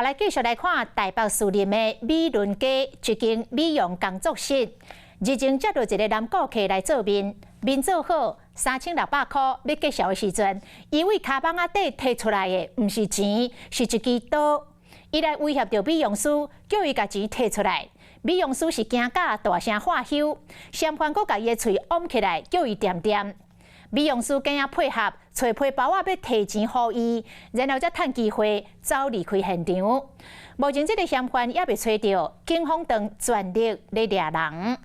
來繼續來看台北士林的美崙街一間美容工作室，日前接到一个男顧客來做面，面做好3600箍，欲結帳的時陣，伊對跤蠓仔底提出來的毋是錢，是一支刀。伊來威脅著美容師，叫伊共錢提出來。美容師是驚甲大聲喝休，嫌犯閣共伊的喙掩起來，叫伊恬恬。美容師驚配合，揣皮包仔欲提錢予伊，然後才趁機會走離開現場。目前這个嫌犯猶未揣著，警方正全力咧掠人。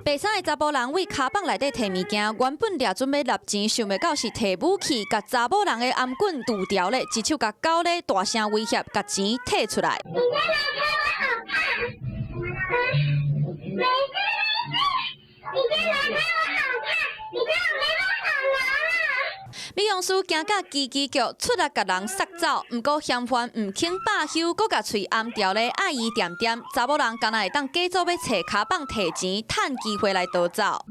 白衫的查埔人對跤蠓內底提物件，原本掠準欲納錢，想袂到是提武器，共查某人的頷頸拄牢咧，一手共勾咧，大聲威脅，共錢提出來。你在哪拍我好怕！沒事沒事，你在哪拍我好怕！你在我沒辦法拿啦！美容師驚甲吱吱叫，出來共人捒走。毋過嫌犯毋肯罷休，閣共喙掩牢咧，愛伊恬恬。查某人敢若會當假作欲揣跤蠓提錢，趁機會來逃走。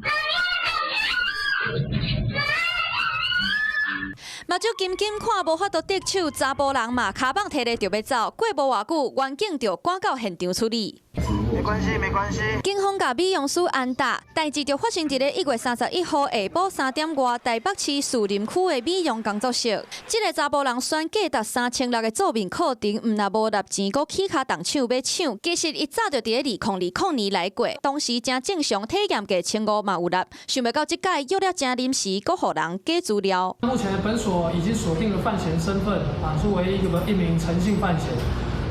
目睭金金看無法度得手，查埔人嘛跤蠓提咧就欲走。過無偌久，員警就趕到現場處理。沒關係，沒關係。警方共美容師安打，代誌就發生佇咧1月31號下晡3點外，台北市士林區的美容工作室。這个查埔人選價值3600的做面課程，毋但無納錢，閣起跤動手欲搶。其實伊早就佇咧2020年來過，當時誠正常體驗價1500嘛有納，想袂到這擺約了誠臨時，閣予人假資料。目前本所已經鎖定了犯嫌身份，啊，是為一名陳姓犯嫌。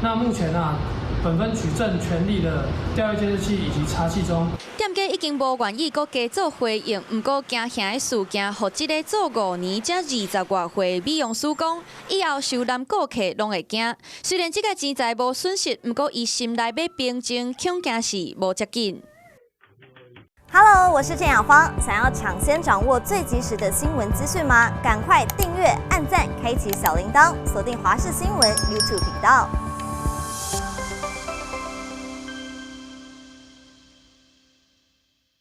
那目前啊，本分舉證全力的調閱監視器以及查緝中。店家已經無願意閣加做回應，毋過驚嚇的事件，予這个做5年才20外歲美容師講，以後收男顧客攏會驚。雖然這个錢財無損失，毋過伊心內欲平靜，恐驚是無遮緊。 Hello，我是鄭雅芳。想要搶先掌握最及時的新聞資訊嗎？趕快訂閱、按讚、開啟小鈴鐺，鎖定華視新聞 YouTube 頻道。